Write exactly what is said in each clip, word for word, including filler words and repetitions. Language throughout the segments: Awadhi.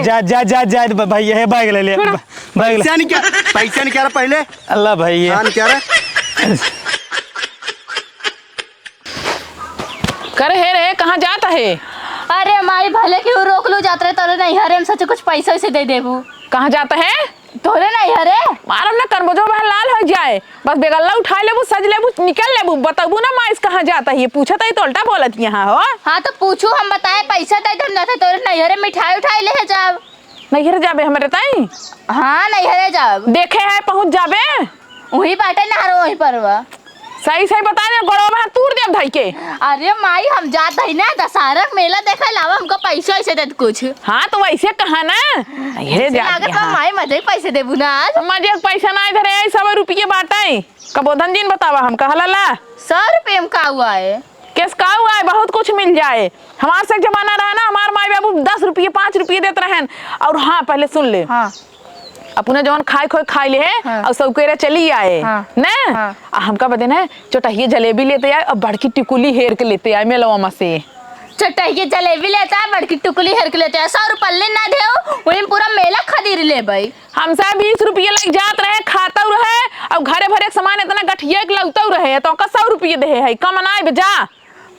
जा, जा, जा, जा, ब-, भैया, हे bag ले ले, छोड़ा। ब-, bag ले। पैसा निकाल, पैसा निकाल पहले। अल्लाह भैया। हाँ, निकाल। करे हे रे, कहाँ जात हे? अरे माई, भले कि उ रोक लू, जात रहे तोरे नैहरे में, सच कुछ पैसा वैसे दे देबू। कहाँ जात हे? तोरे नैहरे। मारम ना, करबजो बहन लाल होइ जाए। बस बेगल्ला उठाइ लेबू, सज लेबू, निकल लेबू, बतबू ना माई से कहाँ जात हे, पूछत ही तो उल्टा बोलत यहाँ हो। हाँ तो पूछू, हम बताए, पैसा दे दे, हम जाते तोरे नैहरे मिठाई उठाई लेहे जाब। नैहरे जाबे हमरे ताई? हाँ, नैहरे जाब। देखे है, पहुँच जाबे। वही बाटे नहर, वही पर बा। सही सही बता दे, गोड़वा में हाथ तूर देब धई के। अरे माई, हम जात हई ना दशहरा के मेला देखे लावा, हमका पैसा वैसे दे दे कुछ। हाँ, तो वैसे कहा ना, नैहरे जाबे लागत बा। हाँ। माई, मजे के पैसे देबू ना आज। मजे के पैसा ना इधर है, सौ रुपये बाटे। कबोधन जी ने बतावा हमका, हला ला। सौ रुपये में का हुआ है? केस का हुआ है, बहुत कुछ मिल जाए। हमार से जमाना रहा ना, हमार माई बाबू दस रुपये, पाँच रुपये देत रहन। और हाँ, पहले सुन ले। हाँ। अपने जवन खाए खोए खाए ले है, हाँ। और सौकेरे चली आए। हाँ। ने? हाँ। आ हमका बदे ना, चोटहिए जलेबी लेते आए और बड़की टिकुली हेर के लेते आए मेलवा में से। चोटहिए जलेबी लेता है, बड़की टिकुली हेर के लेते आए। सौ रुपये ना देओ, वही में पूरा मेला खदीर लेबई। हमसे बीस रुपये लग जात रहे, खातउ रहे, और घरे भरे के सामान इतना गठिया के लउतउ रहे, तो ओका सौ रुपये देहे है, कम ना आइब जा।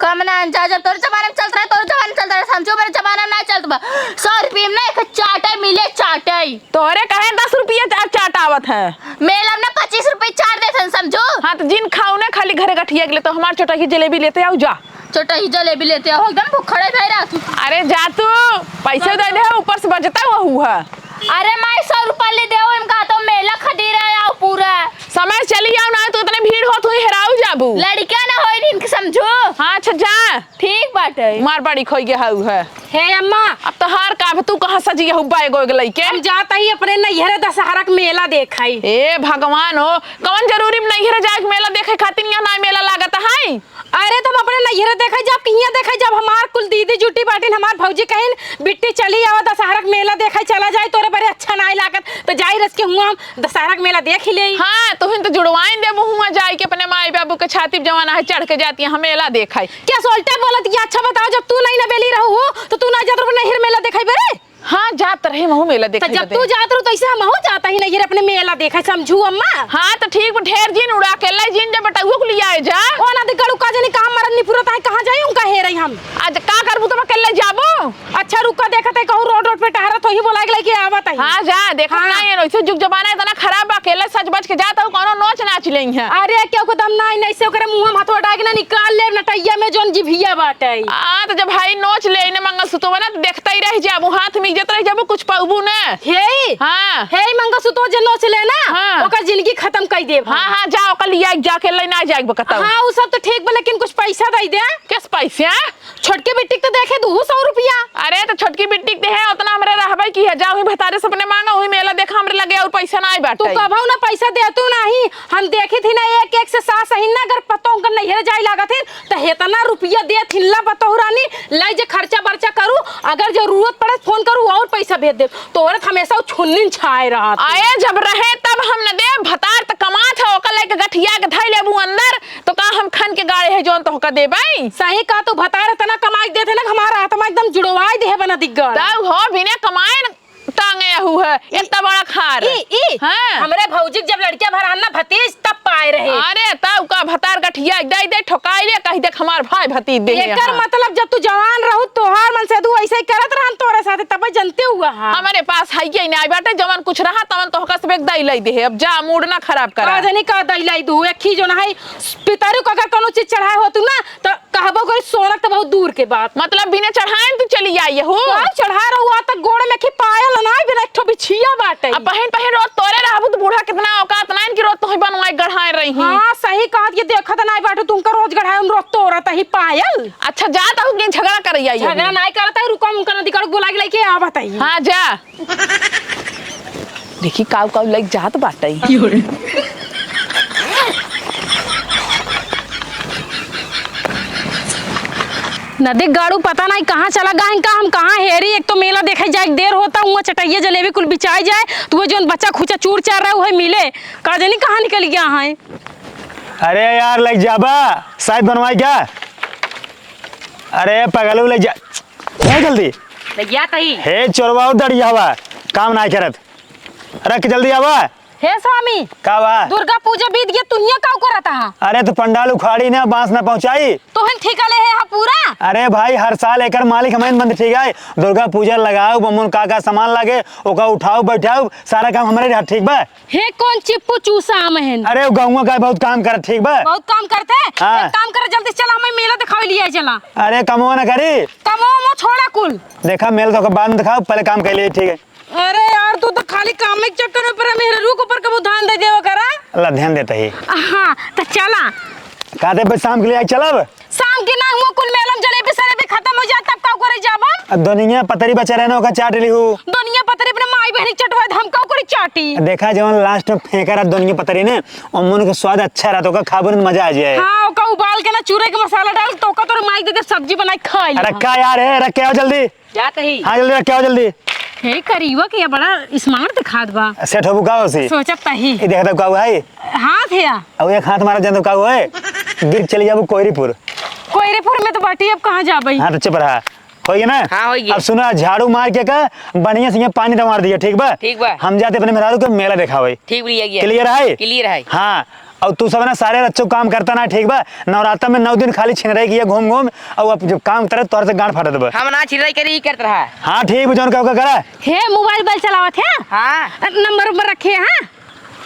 कम ना जा, जब तोरे जमाने में चलत रहे, तोरे जमाने में चलत रहे, समझो, मेरे जमाने में ना चलत बा। सौ रुपये में ना एक चाटई मिले, चाटई। तोरे कहे दस रुपये चा-, चाट आवत है। मेला में ना पच्चीस रुपये चाट देत हन, समझो। हाँ, तो जिन खाऊ ना, खाली घरे गठिया के ले, तो हमार चोटहिए जलेबी लेते आउ जा। चोटहिए जलेबी लेते आउ, एकदम भुखड़े भए रहा तू। अरे जा तू, पैसे दे दे, ऊपर से बजता हुआ हुआ। अरे माई, सौ रुपया ले देओ, इनका तो मेला खदीर है, आओ पूरा। समय चली आओ ना, तो इतने भीड़ होत हुई, हेराऊ जाबू। लड़कियां ना होई इनके, समझो। हाँ, अच्छा जा। ठीक बाटे। मार बड़ी खोई के हाउ है। हे अम्मा। अब तोहार का, अब तू कहाँ सजी हऊ बैग वैग लइके? हम जात ही अपने नैहरे दशहरा के मेला देखई। ए भगवान हो, कौन जरूरी में नैहरे जाए के मेला देखे खातिर यहाँ ना मेला लागत है? अरे, तो हम अपने नैहरे देखै जाब, किहिया देखै जाब? हमार कुल दीदी जुटी बाटिन, हमार भौजी कहिन, "बिट्टी, चली आवा, दशहरा के मेला देखै चला जाए, तोरे बरे अच्छा नाई लागत।" तो जाई रस के हुआ हम दशहरा के मेला देख ही लेई। हाँ, तुहिन तो जुड़वाइन देबू हुआ जाए के अपने माई बाबू के छाती पे जवाना है चढ़ के जाती है, हम मेला देखै। क्या सोल्टे बोलत, ये अच्छा बताओ, जब तू नहीं ना बेली रहू हो, तो तू ना जात रहू नैहर मेला देखै बरे? हाँ, जात रहे महू मेला त देखे जब बदे। तू जात रहू, त ऐसे हमहू जात ही नहीं रे अपने मेला देखे, समझू अम्मा। हाँ, त ठीक बा, ढेर जिन उड़ा के ले जिन, जब बेटउआ को लियाए जा। ओ ना, दिगड़ू का जानी कहाँ मरद निपुरत है, कहाँ जाई, उनका हेरई हम। आज का करबू, तुम अकेले जाबो? अच्छा, रुका, देखत है, कहूँ रोड, रोड पे टहरत होही, बोला के लेके आवत है। हाँ, जा, देखत हाँ। ना है, ऐसे जुग जमाना इतना खराब बा, अकेले सज बज के जात हो, कौनो नोच नाच लेई है। अरे, क्यों को दम ना, नहीं से ओकरे मुँह में हथवा डाल के ना निकाल ले, नटैया में जोन जिभिया बाटे। आ, त जब भाई नोच ले, इन्हें मंगलसूत्र बना, त देखते ही रह जाबू, हाथ में इज्जत रह जाबू, कुछ पाबू ना। हे? हाँ। हे मंगलसूत्र जे नोच ले ना, हाँ। ओकर जिंदगी खत्म कर देब हम। हाँ, हाँ, जा, ओकर लिया, जाके ले ना जाए बकताऊ। हाँ, उ सब तो ठीक बा, लेकिन कुछ पैसा दे दे। किस पैसे? छोटकी बिट्टी के तो देखे दू सौ रुपया। अरे, तो छोटकी बिट्टी के देहे, उतना हमरे रहबे की है, जा वही भतारे से अपने मांगा, वही मेला देखा, हमरे लगे और पैसा ना आई तू बाटे। कबहू ना पैसा दे, तू नाही। हम देखी थी ना, एक एक से सास ही ना, अगर पतोह उनकर नैहरे जाए लागत ही, त हेतना रुपया देत हिल्ला पतोह रानी, लाई जे खर्चा बर्चा करू, अगर जरूरत पड़े फोन करू और पैसा भेज देब। तोरे त हमेशा उ छुन्निन छाए रहत। आए जब रहे तब हम न देब, भतार त कमात है, ओकर लेके गठिया के धई लेबू अंदर, तो का हम खन के गाड़े है जौन तोहका देबै? सही कहा तू, भतार इतना कमाई देत है ना, हमारा आत्मा एकदम जुड़वाई देहे बना दिग्गड़। तब हो बिना कमाए न टांगे अहू है, इतना बड़ा खार। ई, ई, हाँ। हमरे भौजी के जब लड़किया भर रहन ना भतीज, तब पाए रहे। अरे, तब का भतार गठिया दे दे, ठोकाई ले, कही देख हमार भाई भतीज देहे एकर यहाँ। मतलब जब तू जवान रहू, तोहार मन से तू ऐसे ही करत रहन तोरे साथे, तब जनते हुआ हा। हमरे पास है ये नहीं बाटे, जवन कुछ रहा, तवन तोहका सब एक दाई लाई देहे। अब जा, मूड ना खराब करा। का जानी का दाई लाई दू, एक ही जो ना है, पितरू का अगर कोनो चीज चढ़ाए हो तू ना, तो कहबो करी, सोना त बहुत दूर के बात। मतलब बिना चढ़ाए तू चली आई हो? का चढ़ा रहू, आ तक गोड़ में की पायल ना, बिना एक ठो बिछिया बाटे। अब पहिन पहिन रोज तोरे रहबू त बूढ़ा कितना औकात ना इनकी रोज तोही बनवाए गढ़ाए रही। हाँ, सही कहत, ये देखत ना बाटू, तुमका रोज गढ़ाए, हम रोज तोरत ही पायल। अच्छा, जा तहु के झगड़ा कर आई झगड़ा हो। ना करत है, रुको, उनका नदी कड़क बुला के लेके आवत है। हाँ, जा। देखी काऊ काऊ लइक जात बाटइ। नदी गाड़ू पता नाहीं कहाँ चला गए हैं, का हम कहाँ हेरी। एक तो मेला देखे जाए के देर होता, हुआ चटैया जलेबी कुल बिचाई जाए, तो वो जौन बच्चा खुचा चूर चार रहे, वही मिले, का जानी कहाँ निकल गया है। अरे यार, लइक जाबा, शायद बनवाई क्या? अरे पगलू, लइक जा, ए जल्दी। लगिया तही। हे चोरवा, उधर ही हवा, काम नाहीं करत। रख के जल्दी आवा। हे स्वामी, का बा? दुर्गा पूजा बीत गया, तुहिया का करत हा? अरे, तो पंडाल उखाड़ी ना, बांस ना पहुंचाई। तोहन ठेका ले हे हा पूरा? अरे भाई, हर साल एकर मालिक हमइन बंद, ठीक है? दुर्गा पूजा लगाउ, बमुन का का सामान लागे, ओका उठाउ, बैठाउ, सारा काम हमरे हाथ, ठीक बा? हे कौन चिप्पू चूसा आम हन? अरे, उ गौवा का बहुत काम करत, ठीक बा? बहुत काम करते? हाँ। एक काम कर, जल्दी से चला, हमें मेला दिखावे लिया चला। अरे, कमवा ना करी। कमवा मो छोड़ा कुल। देखा, मेल तो बाद में दिखाओ, पहले काम कर लिए, ठीक है? अरे यार, तू तो खाली काम के चक्कर में पड़ा, मेहरारू के ऊपर कबो ध्यान दे देवा करा। अल्लाह ध्यान देता ही। हाँ, तो चला। कहते भाई शाम के लिए आई चलब? शाम के ना हुआ, कुल मेलम जलेबी सलेबी खत्म हो जाए, तब का करे जाबा? अब दुनिया पतरी बचा रहना, ओका चाट ली हूँ। दुनिया पतरी अपने माई बहनी चटवा, हम का करे चाटी? देखा, जवन लास्ट में फेंका रहा दुनिया पतरी ने, ओमन के स्वाद अच्छा रहा, तो ओका खाबो न मजा आ जाए। हाँ, ओका उबाल के ना चूरे के मसाला डाल, तो ओका तोर माई दे दे सब्जी बनाई खा ले। अरे का यार है, अरे क्या हो जल्दी? जात ही। हाँ, जल्दी रख, क्या हो जल्दी? हे करीबा के ये बड़ा smart दिखात बा। सेठ होबू का होसी? सोचत तही। ये देखत का हुआ है? हाथ है या? अब एक हाथ मारा जान तो का हुआ है? गिर चली जाबू कोयरीपुर। कोयरीपुर में तो बाटी, अब कहाँ जाबई? हाँ, तो चुप रहा। होई गया ना? हाँ, होई गया। अब सुना, झाड़ू मार के का बढ़िया से यहाँ पानी दमार दिया, ठीक बा? ठीक बा। हम जाते अपने मेहरारू के मेला देखावे। ठीक बा, लिया गया। Clear है? Clear है। हाँ, और तू सब ना सारे रच्चो काम करता ना, ठीक बा? नवरात्र में नौ दिन खाली छिनराई किया घूम घूम, और अब जब काम करे तोहर से गांड फाटत बा। हम ना छिनराई करी, ई करत रहा। हाँ, ठीक बा, जौन कहो का करा। हे, mobile उबाइल चलावत है? हाँ। नंबर उंबर रखे, हाँ?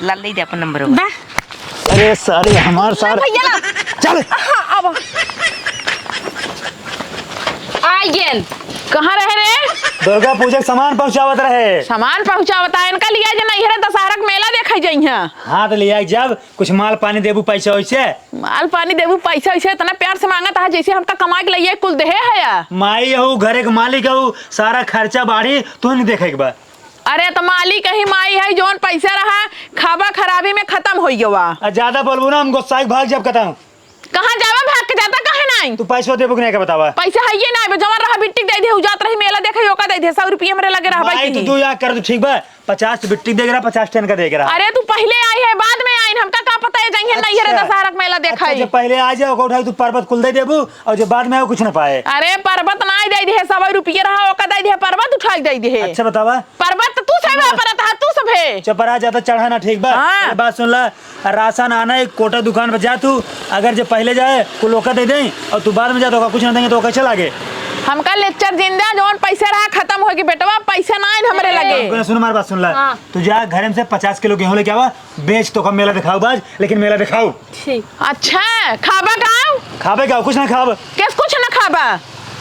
ला ले दे अपन नंबर। बा। अरे सारे, हमार ला सारे। भैया ला। चल। हाँ, अब। आ गेन। कहाँ रहे रे? दुर्गा पूजा के सामान पहुँचावत रहे। सामान पहुँचावत है, इनका लिया जे नैहरे दशहरा के मेला देखे जइहें। हाँ, तो लिया जब कुछ माल पानी देबू पैसा वैसे। माल पानी देबू पैसा वैसे, इतना प्यार से मांगत है, जैसे हमका कमा के लइए कुल देहे है या। माई हऊ, घरे के मालिक हऊ, सारा खर्चा बाढ़ी, तू नहीं देखे के बा। अरे, त मालिक ही माई है, जौन पैसा रहा, खाबा खराबी में खतम होइ गवा। आ, ज्यादा बोलबू ना, हम गुस्सा के भाग जाब कतहूँ। कहाँ जाबा, भाग के जाता, काहे नाई? तू पैसा देबू कि नाई, का बतावा? पैसा है ये ना, जवन रहा बिट्टी के दे दे, उ जात रही मेला देखे, ओका दे दे, सौ रुपये हमरे लगे रहबा भाई, की। तू दू याद कर, तू ठीक बा? पचास तो बिट्टी के दे रहा, पचास टन का दे रहा। अरे, तू पहिले आई है, बाद में आई, हमका का पता है, जइहे नैहरे अच्छा। दशहरा के मेला अच्छा, देखाई। जब पहिले आ जाए, ओका उठाई, तू परबत कुल दे देबू, और जब बाद में आओ, कुछ ना पाए। अरे, परबत नाई दे दे, सौ रुपये रहा, ओका दे दे, परबत उठाई दे दे। अच्छा, बतावा। परबत तू से ना। परत हा, तू सब है। चपरा ज्यादा चढ़ा ना, ठीक बा? हाँ। अरे बात सुन ला, राशन आना एक कोटा दुकान पर जा तू, अगर जे पहले जाए, कुल ओका दे दे, और तू बाद में जा तो ओका कुछ ना देंगे तो कैसे लागे? हमका लेक्चर जिंदा, जौन पैसा रहा खतम होगी बेटवा, पैसा ना आइन हमरे लगे। हमको ना सुन, हमारी बात सुन ला। हाँ। तू जा घर में से पचास किलो गेहूं लेके आवा, बेच तो का मेला दिखाओ बाज, लेकिन मेला दिखाओ। ठीक। अच्छा, खाबा का? खाबे का? कुछ ना खाब। कैस कुछ ना खाबा?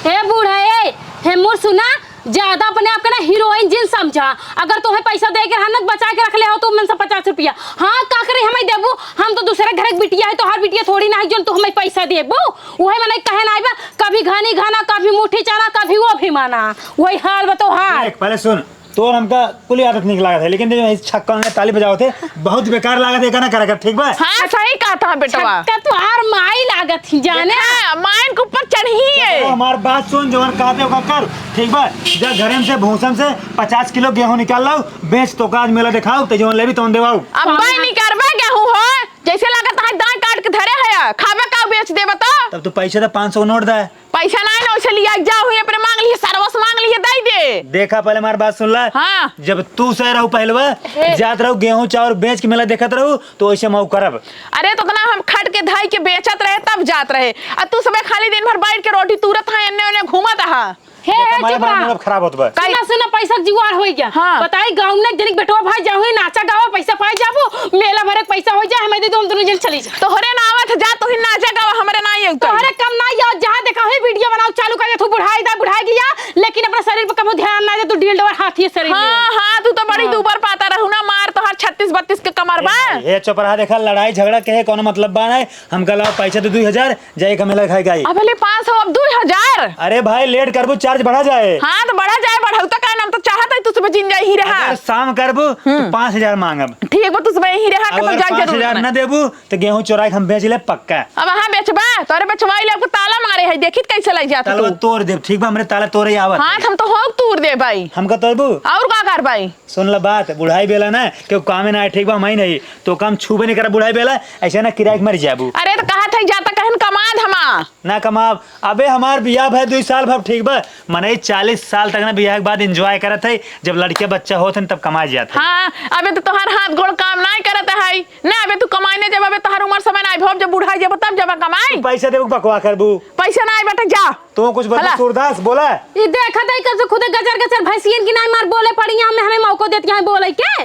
हे बूढ़ा, ए, हे मोर सुना, ज्यादा अपने आप के ना हीरोइन जिन समझा। अगर तोहे पैसा दे के रहन, बचा के रख ले हो, तो मन से पचास रुपया। हाँ, का करे, हमें देबू? हम तो दूसरे घर के बिटिया है, तोहार बिटिया थोड़ी ना है, जोन तू हमें पैसा देबू। वही मने कहे ना आइबा, कभी घानी घाना, कभी मुट्ठी चना, कभी वो भी माना। वही हाल बा तोहार। देख, पहले सुन, तोर हमका कुल आदत निक लागत है, लेकिन देख, इस छक्का में ताली बजावत है, बहुत बेकार लागत है, एका ना करा कर, ठीक बा? हाँ, सही कहत है बेटवा। छक्का तोहार माई लागत ही, जाने? देखा, माइन के ऊपर चढ़ी है। तो हमार बात सुन, जवन कहते हो कर, ठीक बा? जा घरे में से भूसा में से पचास किलो गेहूं निकाल लाओ, बेच तो का आज मेला दिखाओ, तो जवन लेबी तवन देवाओ। अब भाई निकारबे गेहूं हो, जैसे लागत है दांत काट के धरे है, खाबे का बेच देबे तो? तब तो पैसे तो पाँच सौ नोट दे। पैसा नाई ना, वैसे लिया जाओ, हुई अपने मांग लिए, सरवस मांग लिए, दे दे। देखा, पहले हमार बात सुन ला। हाँ। जब तू सह रहू पहलवा, हे। जात रहू गेहूं चाउर बेच के मेला देखत रहू, तो वैसे हम करब। अरे, तो इतना हम खट के धाई के बेचत रहे, तब जात रहे। आ तू सबे खाली दिन भर बैठ के रोटी तूरत है, एन्ने ओन्ने घूमत हा। हे, हे, हमारे चुप रहा। Mood खराब होत बा। सुना, सुना, पैसा जुगाड़ होई गया। हाँ। बताई, गाँव में एक जनिक बेटवा भाई जाओ, नाचा गावा, पैसा पाए जाबो, मेला भरे के पैसा हो जाए, हमें दे दो, हम दोनों जन चली जा। तोहरे ना आवत जा, तू ही नाचा गावा, हमरे ना ही उतर। तोहरे कम ना याद, जहाँ देखा हुई video बनाओ, चालू कर दे, तू बुढ़ाई दा, बुढ़ाई गया, लेकिन अपना शरीर पर कबो ध्यान ना दे, तू डील डोर हाथी शरीर में। हाँ, हाँ, तू तो बड़ी हाँ। दूबर पाता रहू ना, मार तोहर छत्तीस बत्तीस के कमर बा। ए भाई, ए चुप रहा, देखा, लड़ाई झगड़ा के है, कोनो मतलब बा नहीं, हमका लाओ पैसा दे दुई हजार, जाए का मेला खाए का आई। अब ले पाँच सौ, अब दुई हजार। अरे भाई, late करबू, charge बढ़ा जाए। हाँ, तो बढ़ा जाए, बढ़ऊ तो का नाम तो चाहत है, तू सुबह जिन जाए ही रहा। अगर शाम करबू, तो हम्म। पाँच हजार मांगब। ठीक बा, तू सुबह यही रहा, अब तो अगर जाए पाँच हजार जरूर ना देबू, तो गेहूं चोराई के हम बेच ले पक्का। अब हाँ बेचबा, तोरे बेचवाई ले, आपको ताला मारे है, देखित कैसे लग जात ताला तू। तोड़ देब, ठीक बा, हमरे ताला तोड़े आवत हाँ, है। हम तो हो तोड़ दे भाई। हमका तोड़बू? और का कर भाई? सुन ल बात, बुढ़ाई बेला ना, केहू कामे ना आए, ठीक बा, हम ही नहीं, तो काम छूबे नहीं करा बुढ़ाई बेला, ऐसे ना किराए के मर जाबू। अरे तो कहा था जाता कहे कमा धमा। ना कमाब। अबे हमार बियाह भय दुई साल भर, ठीक बा? मनई चालीस साल तक ना बियाह के बाद enjoy करत है, जब लड़के बच्चा होत हैं तब कमाए जात है। हाँ, अबे तो तोहार हाथ गोड़ काम नाई करत है ना, अबे तू कमाई ना जब, अबे तोहार उम्र समय नाई भव, जब बुढ़ाई जब तब जब कमाई। तू पैसा देबू बकवा करबू। पैसा नाई बाटे, जा। तू कुछ बता हला। सूरदास बोला। ई देखत है कैसे खुदे गजर गजर भैंसियन की नाई मार बोले पड़ी, हमें, हमें मौको देती है बोले के।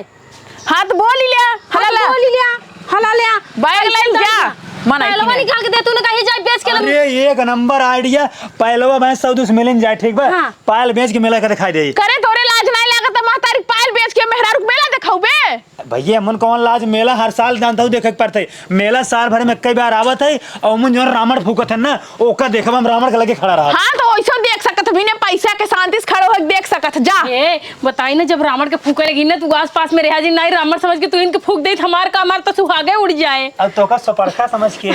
हाँ, तो बोल ही लिया, हाँ, हला तो ला। बोल ही लिया, हला लिया। बैग ले जा। मना पहलवा किया। निकाल के दे, तू ना कहीं जाए बेच के ला। अरे, एक नंबर idea। पहलवा भैंस सौ दो सौ मिलन जाए, ठीक बा? हाँ। पायल बेच के मेला का दिखाई दे। करे तोरे लाज नाई लागत, महतारी पायल बेच के मेहरारू के मेला देखाउबे? भैया, हमन कौन लाज, मेला हर साल जानता हूँ देखे के पड़ते। मेला साल भर में कई बार आवत है, और हमन जौन रावण फूकत है ना, ओका देखब हम रावण के लगे खड़ा रहा। हाँ, तो वैसे देख सकत हबी ने, पैसा के शांति से खड़ो होके देख सकत, जा। ए, बताई ना, जब रावण के फूके लगी ना, तू आस पास में रहा जी, नहीं रावण समझ के तू इनके फूक दे, हमार का, हमार तो सुहागे उड़ जाए। अब तो का सुपंखा समझ के।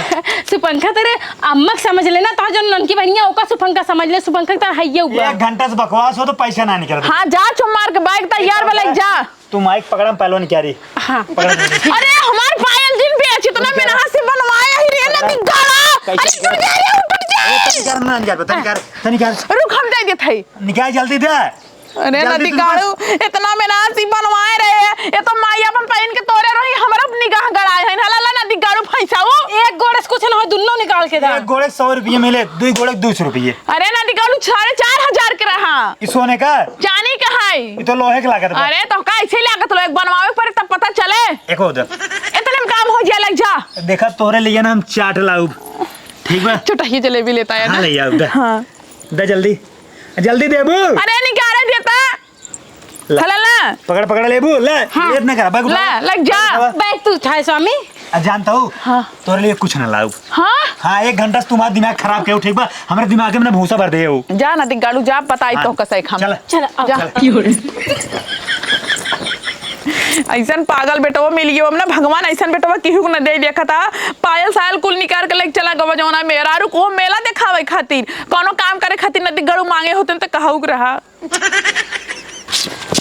सुपंखा तेरे अम्मा के समझ लेना, तो जो ननकी बहनिया ओका सुपंखा समझ ले, सुपंखा तो है ये हुआ। एक घंटा से बकवास हो तो पैसा ना निकल। हाँ, जा चुप मार के बैग तैयार वाला जा। तू माइक पकड़ा, पहलवान क्या रही? हाँ। पकड़ा। अरे, हमार पायल जिन बेच, इतना मेहनत से बनवाए ही रे, ना दिगाड़ा। कैसे? अरे, टूट जाए रे, टूट जाए। ए, तनी कर, ना निकाल, तनी कर, तनी कर। रुक, हम दे देत हई। निकाल जल्दी दे। अरे, जल्दी नदी तू गाड़ू, बस। इतना मेहनत से बनवाए रहे, ये तो माई अपन पहिन के तोरे रही, हमरा निगाह गड़ाए है, हला ला नदी गाड़ू फैसाऊ। एक गोड़े से कुछ ना हो, दुन्नो निकाल के दा। एक गोड़े सौ रुपये मिले, दुई गोड़े दो सौ रुपये। अरे, नदी गाड़ू साढ़े चार हजार के रहा। ई सोने का? चांदी का है। ई तो लोहे के लागत बा। अरे, तो का ऐसे लागत लोहे के बनवावे पड़े, तब पता चले। एक हो दे। इतने में काम हो जाए, लग जा। देखा, तोरे लिए ना हम चाट लाउब। ठीक बा? चुटही जलेबी लेता है हाँ, ना? ले आओ, दे। हाँ। दे जल्दी। जल्दी देबू। अरे, निकाले देता। ला। हला ला। पकड़, पकड़ लेबू, ले। हाँ। लेट ना करा, बैग उठा। ला, लग जा। बैग उठा। बैग तू उठाए, स्वामी। आ, जानता हूँ। हाँ। तोरे लिए कुछ ना लाउब। हाँ? हाँ, एक घंटा से तुम्हारा दिमाग खराब किया, ठीक बा? हमरे दिमाग में ना भूसा भर दे हो। जा ना, दिगाड़ू, जा, बताई हाँ। तो कसै खाम। चल। चल, आओ। जा। चल। ऐसन पागल बेटवा मिल गयो, हम ना भगवान ऐसन बेटवा केहू को न दे देखा था। पायल सायल कुल निकाल के लेके चला गवा जौना मेहरारू को मेला देखावे खातिर, कौनो काम करे खातिर न दिगाड़ू मांगे होते तो कहू के रहा।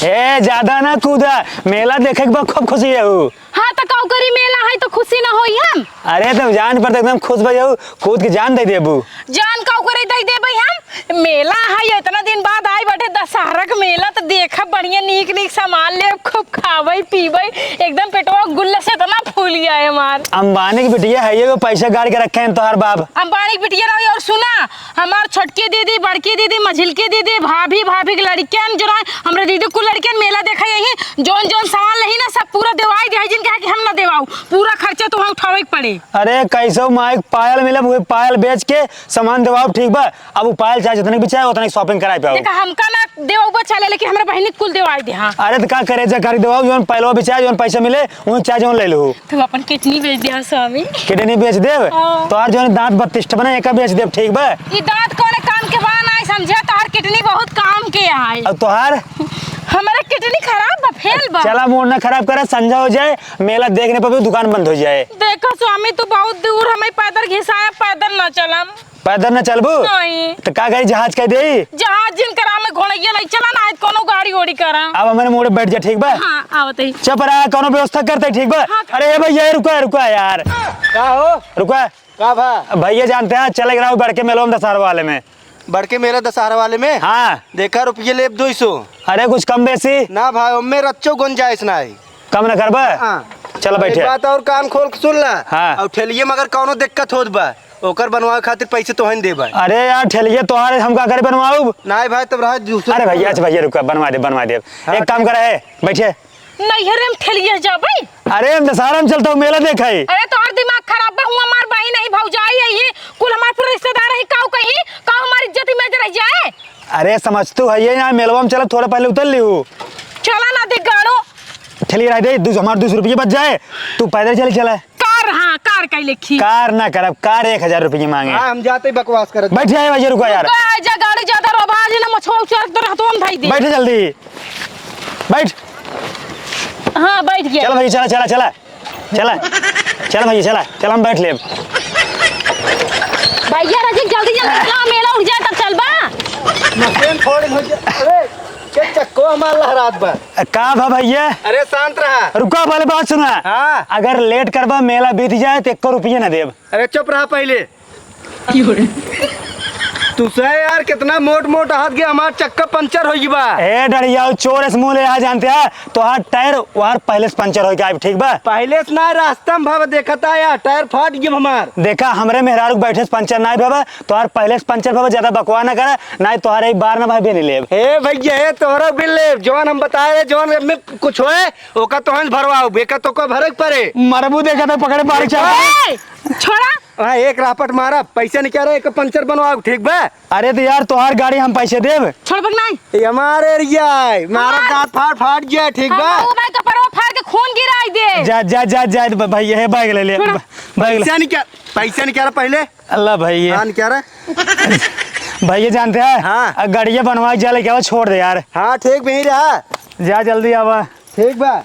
ए, ज्यादा ना कूदा, मेला देखे के बा, खूब खुशी है उ। हाँ, तो काऊ करी, मेला है तो खुशी ना होई हम? अरे, तब जान पर तो एकदम खुश भई हो, कूद के जान दे देबू। जान काऊ करे दे देबे हम? मेला है, इतना दिन बाद आई बाटे दशहरा के मेला, तो देखब बढ़िया नीक नीक सामान लेब, खूब खाबे पीबे, एकदम पेटवा गुल्ला से इतना फूल गया है हमार। अंबानी की बिटिया है ये, वो पैसा गाड़ के रखे हैं तोहार बाप। अंबानी की बिटिया रही, और सुना, हमार छोटकी दीदी, बड़की दीदी, मझिलकी दीदी, भाभी, भाभी के लड़कियन जो रहे, हमरे दीदी कुल लड़कियन मेला देखे यही, जौन जौन सामान लही ना, सब पूरा देवाई दे, जिनके है कि हम ना देवाऊ, पूरा खर्चा तुम्हें उठावे के पड़े। अरे, कैसो माइक पायल मिले, वही पायल बेच के सामान देवाओ, ठीक बा? अब वो पायल चाहे जितने भी चाहे, उतने shopping कराए पाओ। देखा, हमका ना देवाऊ बा चले, लेकिन हमरा बहिनी कुल देवाई दे, हाँ। अरे, तो का करे, जा करी देवाओ, जौन पायलवा बेचाए, जौन पैसा मिले, वही चाहे जौन ले लो। तू अपन kidney बेच दे, हाँ, स्वामी। Kidney बेच देब? हाँ। तोहार जौन दांत बत्तीस ठे बना, एका बेच देब, ठीक बा? ई दांत कौने काम के बा, नाई समझे, तोहार kidney बहुत काम के आए। अब तोहार? हमारे kidney खराब बा, fail बा। चला, mood ना खराब करे, संझा हो जाए, मेला देखने पर भी दुकान बंद हो जाए। देखो स्वामी, तू बहुत दूर हमें पैदल घिसाया, पैदल ना चलम। पैदल ना चलबू? नहीं। तो का करी, जहाज कह देई? जहाज जिन करा में घोड़ैया नहीं चला ना, कोनो गाड़ी ओड़ी करा। अब हमारे मोड़े बैठ जा, ठीक बा? हाँ, आवत ही। चुप रहा, कोनो व्यवस्था करते, ठीक बा? हाँ। अरे ए भैया, रुका, रुका यार। का हो? रुका। का भा? भैया जानते हैं, चले गए बड़के मेलवा में दशहरा वाले में। बड़के मेला दशहरा वाले में? हाँ। देखा, रुपये लेब दो सौ। अरे कुछ कम बेसी? ना भाई, ओमे रच्चो गुंजाइश ना है। कम ना करबा? हाँ। चल बैठे। एक बात और कान खोल के सुन ला। हाँ। और ठेलिए में अगर कौनो दिक्कत होत बा, ओकर बनवावे खातिर पैसे तोहन देबे। अरे यार, ठेलिए तोहार, हम का करे बनवाऊब? नाई भाई, तब रहा दूसरा। अरे भैया, अच्छा भैया, रुका, बनवा दे, बनवा दे। हाँ, एक काम ठीक। करे है, बैठे। नैहरे में ठेलिया जाबे। अरे, हम दशहरा में चलता हूँ, मेला देखे। अरे, तोहर दिमाग खराब बा, हुआ हमार बहिन नहीं, भौजाई है ये, कुल हमार पूरा रिश्तेदार है, काऊ कही, काऊ हमार इज्जत में रह जाए। अरे, समझतू है ये, यहाँ मेलवा में चला, थोड़ा पहले उतर ली हूँ। चला ना, दिगाड़ो। ठेलिया रह दे, दू, हमार दो सौ रुपये बच जाए, तू पैदल चले चला। कार, हाँ, कार का लेखी। कार ना करब, कार एक हजार रुपये मांगे। हाँ, हम जाते ही बकवास करत। बैठ जाए भैया, रुका यार। रुका, जा गाड़ी ज्यादा रोबा, आज ना मछुआ उछुआ तो रहतो हम भाई दे। बैठ जल्दी, बैठ। हाँ, बैठ गया। चल भैया, चला, चला, चला, चला, चल भैया, चला, चल, हम बैठ लेब। भैया, रसिक, जल्दी, जल्दी चला, मेला उठ जाए, तब चलबा। मशीन फोड़ हो जा-, अरे, के चक्को हमार लहरात बा। का भा भैया? अरे शांत रहा। रुका, पहले बात सुना। हाँ। अगर लेट करबा, मेला बीत जाए तो एको रुपये ना देब। अरे चुप रहा पहले। तू से यार, कितना मोट मोट हाथ गया, हमार चक्का पंचर होइ गई बा। ए डरिया, चोर से मुँह ले आ जानते हैं, तोहार टायर वहार पहले से पंचर होइ गया, ठीक बा? पहले से ना, रास्ता में भाव देखता यार, टायर फाट गया हमार। देखा, हमरे मेहरारू के बैठे से पंचर ना भवा, तोहार पहले से पंचर भवा, ज्यादा बकवा ना करा, ना तोहार एक बार ना भाई बेनी लेब। ए भैया, ए तोहरा बिल लेब, जौन हम बताए रहे, जौन में कुछ होए, ओका तोहन भरवाओ, बेका तो को भरे के पड़े। मरबू देखा तो पकड़े बारी चाल। ए, छोड़ा। हाँ, एक रापट मारा, पैसा निकाल रहा, एक पंचर बनवाओ, ठीक बा? अरे तो यार, तोहार गाड़ी हम पैसे देब। छोड़ बक नहीं। ये हमारे एरिया है, मारा हमार दांत फाड़ फाड़ गया, ठीक बा? हम वो भाई कपड़वा फाड़ के खून गिराई दे। जा, जा, जा, जा, ब-, भाई, ये बैग ले ले, छोड़ा। ब-, बैग ले। पैसा निकाल, पैसा निकाल पहले। अल्लाह भाई, ये हाँ, निकाल रहा। भाई, ये जानते हैं? हाँ। अ, गाड़िया बनवा के जा लेके आओ, छोड़ दे यार। हाँ, ठीक भी रहा। जा, जल्दी आवा। ठीक बा।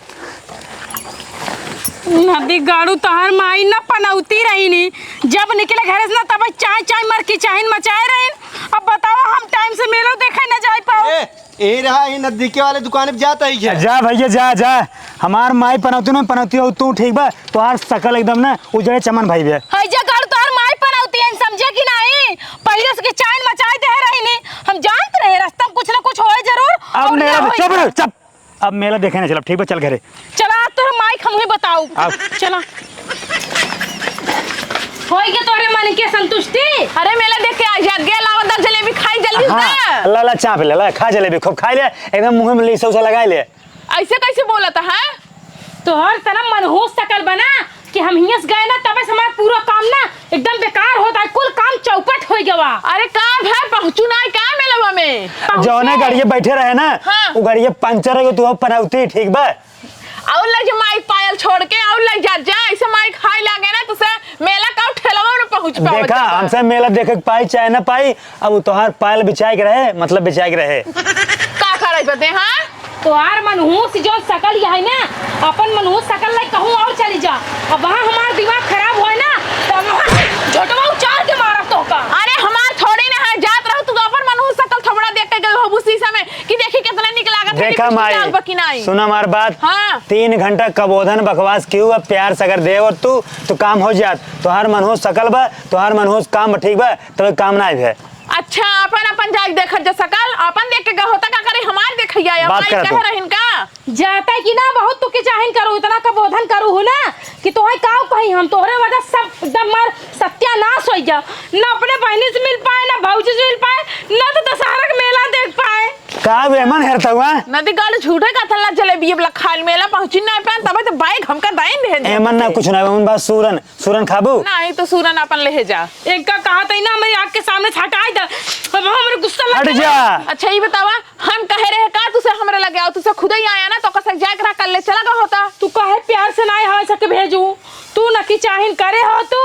नदी गाड़ू तोहर माई न पनौती रही नी, जब निकले घरे से ना तब चाय चाय मरकी चाहिन मचाए रही। अब बताओ हम टाइम से मेलो देखे न जाए पाओ। ए, ए रहा, ये नजदीके वाले दुकान पे जाता ही क्या? जा भैया, जा, जा। हमार माई पनौती न पनौती हो तू, ठीक बा? तोहार सकल एकदम ना उजड़े चमन भाई बे। है जा गाड़ू तोहर माई पनौती है, समझे कि नहीं? पहले से के चाय मचाए दे रही नी, हम जानत रहे रास्ता में कुछ ना कुछ होए जरूर। अब और मेरा ना होए। चुप रह, चुप। अब मेला देखे ना चलब, ठीक बा, चल घरे। चला, आज तोहर माई के हमही बताऊ। अब। चला। होई के तोहरे मन के संतुष्टि? अरे, मेला देख के आ जा, गे लावा दस जलेबी खाई जल्दी से हाँ, दे। ला, ला, चाप ले, ला, खा जलेबी, खूब खाई ले, एकदम मुँह में लीसा उसा लगाई ले। ऐसे कैसे बोलत है? तोहर तना मनहूस सकल बना, कि हम हियां से गए ना, तबे से हमार पूरा काम ना एकदम बेकार होता है, कुल काम चौपट हो गवा। अरे का भाई, पहुँचू ना का मेलवा में? पहुँचे। जौने गाड़िए बैठे रहे ना, हाँ। वो गाड़िए पंचर हो गई, तू अब पनौती, ठीक बा? और ले जो माई पायल छोड़ के, और ले जा, जा, ऐसे माई खाए लागे ना, तो से मेला का ठेलवा में पहुँच पावत देखा, जाता। हमसे मेला देखे के पाई चाहे ना पाई, अब उ तोहार पायल बिचाए के रहे, मतलब बिचाए के रहे। का करे बदे, हाँ? तोहार मनहूस जौन सकल यह है ना, अपन मनहूस सकल लाई कहूँ और चली जा। अब वहाँ हमार दिमाग खराब होए ना, तो वहाँ झोटवा उचार के मारब तोहका। अरे हमार थोड़ी ना है, जात रहू तू तो अपन मनहूस सकल थोबड़ा देख के गई होबू शीशा में कि देखी कितना निक लागत है, देखा लिपस्टिक माई, लाल बा कि नाई। सुना हमार बात। हाँ। तीन घंटा कबोधन बकवास क्यों, अब प्यार से अगर दे और तू, तो काम हो जात। तोहार मनहूस सकल बा, तोहार मनहूस काम बा, ठीक बा, तबे काम ना आइबे। अच्छा, अपन, अपन जाके देखत जा सकल, अपन देख के गए होता का करे, हमार देखैया, बात हमार करत कह हो। रहिन का? जाता कि ना, बहुत तू के चाहिन करू, इतना कबोधन करू हो ना, कि तोहे काउ कही हम, तोहरे वजह सब एकदम मार सत्यानाश होइ गया। ना अपने बहिनी से मिल पाए, ना भौजी से मिल पाए, ना तो दशहरा के मेला देख पाए। का बे, एमन हेरता हुआ? नदी गाल झूठे का थल्ला जलेबी अब लखाल मेला पहुँची ना पाए, तबे तो बाइक हमका दाइन दे दे। एमन ना कुछ ना, एमन बा सूरन, सूरन खाबू? नहीं तो सूरन अपन ले जा। इनका कहा था ना, मेरी आँख के सामने से हटाई दे। अब हमरे गुस्सा लग हट गया। जा। अच्छा, ये बतावा, हम कहे रहे का तुसे हमरे लगे आओ, तुसे खुदे ही आया ना, तो कसे जाए करा कर ले चला गया होता। तू काहे प्यार से ना आए हवे सके भेजू? तू न की चाहिन करे हो तू,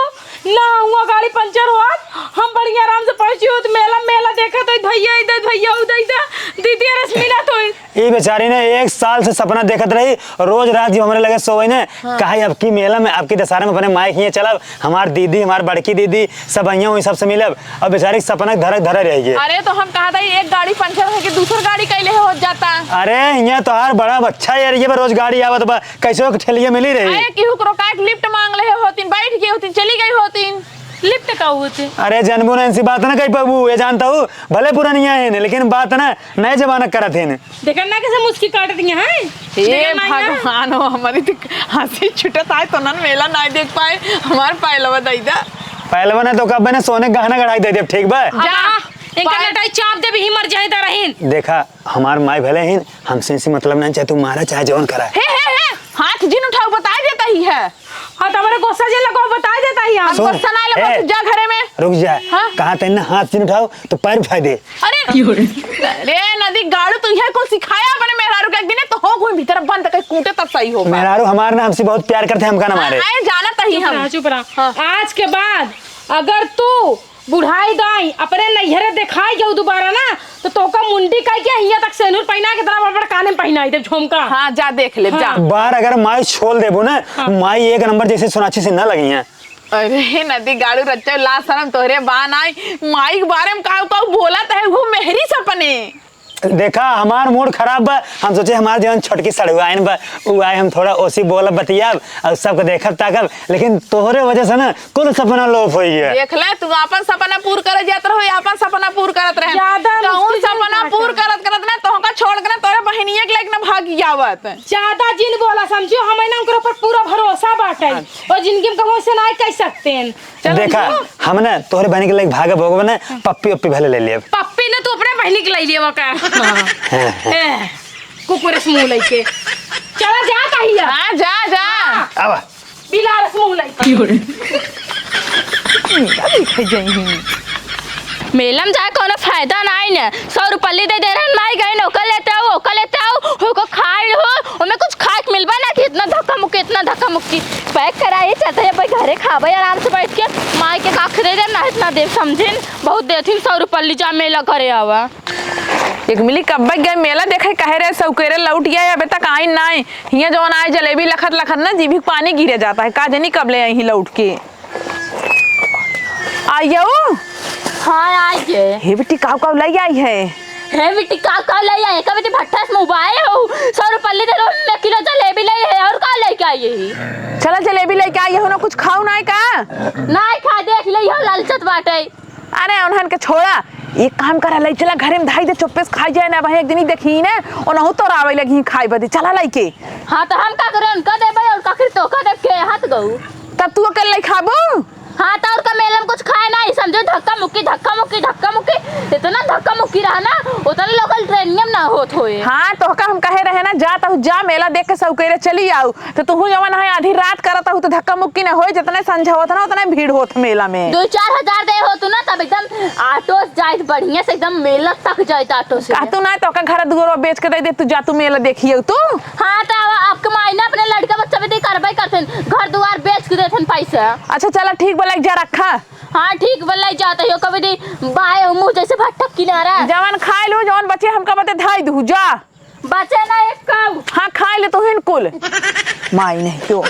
ना हुआ गाड़ी पंचर हुआ, हम बढ़िया आराम से पहुँची हो तो मेला, मेला देखा तो भैया इधर, भैया उधर, इधर दीदी रश्मिला तो। ई बेचारी ने एक साल से सपना देखत रही, रोज रात जब हमरे लगे सोवे ने, हाँ। कहा, "अब की मेला में, अब की दशहरा में अपने माई के हियाँ चलब, हमार दीदी, हमार बड़की दीदी, सब अइया हुई, सबसे मिलब।" अब बेचारी के सपना धरक धरे रह गए। अरे, तो हम कहा था, एक गाड़ी पंचर होके दूसर गाड़ी कैले हो जाता। अरे, हियाँ तोहार बड़ा अच्छा area बा, रोज गाड़ी आवत बा, कैसे एक ठेलिया मिली रही। अरे, केहू को रोका के lift मांग ले होतीन, बैठ गए होतीन, चली गई होतीन। Lift का होते? अरे, जनबू ना, इनसी बात ना कही पाबू, ये जानता हूँ, भले पुरानिया है ने, लेकिन बात ना नए जमाना करत है ने। देखा ना कैसे मुस्की काट दिए हैं। हे देखा ना यहाँ। भगवान हो, हमारी तो हँसी छुटत आए तो नन मेला ना देख पाए, हमार पायलवा दई दा। पायलवा ने तो कब मैंने सोने गहना गढ़ाई दे दे, ठीक बा? अब जा, आ, इनका पायल लटाई चाप दे भी मर जाए दा रहीन। देखा, हमार माई भले ही हमसे इनसे मतलब नहीं, चाहे तू मारा चाहे जौन करा। हे, हे, हे, हाथ जिन उठाओ, बताई देता ही है। हाँ, तो हमारे गुस्सा जे लगो, बताई देता ही हम। हम सुन, गुस्सा ना लगो, ए, तू जा घरे में। रुक जा। हाँ? कहा तेने हाथ जिन उठाओ, तो पैर उठाई दे। अरे, अरे, नदी गाड़ू, तू यह कुल सिखाया अपने मेहरारू के, एक दिन तो हो कोई भीतर बंद कर कूटे तब सही होगा। मेहरारू हमार ना हमसे बहुत प्यार करते हैं, हमका ना मारे। आए, जाना तही चुप हम। रहा, चुप रहा। हाँ। आज के बाद अगर तू बुढ़ाई दाई अपने नैहरे देखाई जाऊ दोबारा ना, तो तोका मुंडी काई के हियां तक सेनुर पहिना के इतना बड़ बड़ काने में पहिनाई दे झुमका। हाँ, जा देख ले, जा। हाँ। बार अगर माई छोल देबो ना, हाँ। माई एक नंबर जैसे सोनाक्षी सिन्हा लगी हैं। अरे नदी गाड़ू रच्चा, लाज शरम तोहरे बा नाई। माई के बारे में काऊ काऊ बोलत है, वो मेहरी सपने। देखा, हमार मूड खराब बा, हम सोचे हमार जवन छोटकी सड़ुआइन बा, उ आए, हम थोड़ा ओसी बोलब बतियाब और सबके देखब ताकब, लेकिन तोहरे वजह से ना कुल सपना लोप होइ गया। देख ले, तू आपन सपना पूर करे जात रहो, आपन सपना पूर करत रहे। ज्यादा कहूँ मुश्किल सपना नहीं पूर करत। करत करत ना तोहका छोड़ के ना तोरे बहिनिया के लेके ना भाग जावत। ज्यादा जिन बोला समझो, हमें ना उनकर ऊपर पूरा भरोसा बाटे। हाँ। और जिंदगी में कहूँ से ना कह सकते हैं। चलो देखा, जो। हम ना तोहरे बहिनी के लेके भागे भोगबे ना, पप्पी उप्पी भले ले लेब। पप्पी ना तू अपने बहिनी के ले लेवा का। हाँ, हाँ। ए, कुकुर से मुंह लेके। चला जा कहिया। हाँ, जा, जा। हाँ। आवा। बिलार से मुंह लेके। का लिखे जाई हूँ? मेला में जाए कौनो फायदा नाई न। सौ रुपल्ली दे दे रहन, माई गई न, ओकर लेते आओ, ओकर लेते आओ, ओकर खाए हो, ओमे कुछ खाए के मिलबा ना कि इतना धक्का मुक्की, इतना धक्का मुक्की। पैक कराई, चलते हैं भाई घरे खाबे आराम से बैठ के, माई के काख दे दे ना, इतना देव समझिन, बहुत देथिन सौ रुपल्ली, जा मेला घरे आवा। एक मिली कब्बे गए मेला देखे, कहे रहे सौकेरे लौट गया, अबे तक आई नाई। हियाँ जौन आए जलेबी लखत लखत ना जीभी के पानी गिरे जाता है, का जनी कब ले आई ही लौट के। आइयो। हाँ, आई गए। हे बेटी, काव काव लाई आई है? हे बेटी, काव काव लाई आई? का बेटी भट्ठा से मोबाइल हो, सौ रुपये दे दो, मैं किलो जलेबी लाई है, और का लेके आई है? चला जलेबी लेके आई हो ना, कुछ खाऊ ना है का? ना खा, देख ले, हो ललचत बाटे। अरे उन्हन के छोड़ा, एक काम करा, लई चला घरे में धाई दे, चुप्पे से खाई जाए ना, वहीं एक दिन ही देखी ने, ओनहु तोर आवे लगी खाए बदे, चला लई के। हाँ, तो हम का करें, उनका देबे और का करी, तो का देब के हाथ गऊ। तब तू अकेले खाबू? हाँ, तो और का, मेला में कुछ खाए ना, ई समझो धक्का मुक्की, धक्का मुक्की, धक्का मुक्की, इतना धक्का मुक्की रहा ना, उतना लोकल ट्रेन में ना होत होए। हाँ, तो का हम कहे रहे ना, जा तहु जा, मेला देख के सौकेरे चली आऊ। तो तुहू जवन है आधी रात करत हूँ तो धक्का मुक्की न होई, जितने संझा होत ना उतने भीड़ होत मेला में। दो चार हजार दे हो तू ना तब एकदम ऑटो से जाइत बढ़िया से एकदम मेला तक जाइत ऑटो से। कहतू ना तो का घर दुआर बेच के दे दे, तू जा तू मेला देखिए तू। हाँ तो अब आपके माई ने अपने लड़का बच्चा भी दे करबे करथन, घर दुआर बेच के देथन पैसा। अच्छा चला ठीक बा, लाइक जा रखा। हाँ ठीक बा, लाइक जात हो कभी दे बाए मुँह जैसे भट्ठक किनारा। जवन खाए लो जवन बचे हमका बते धाई दू जा। बचे ना एक कऊ। हाँ, खाए ले तोहिन कुल। माई नहीं तो।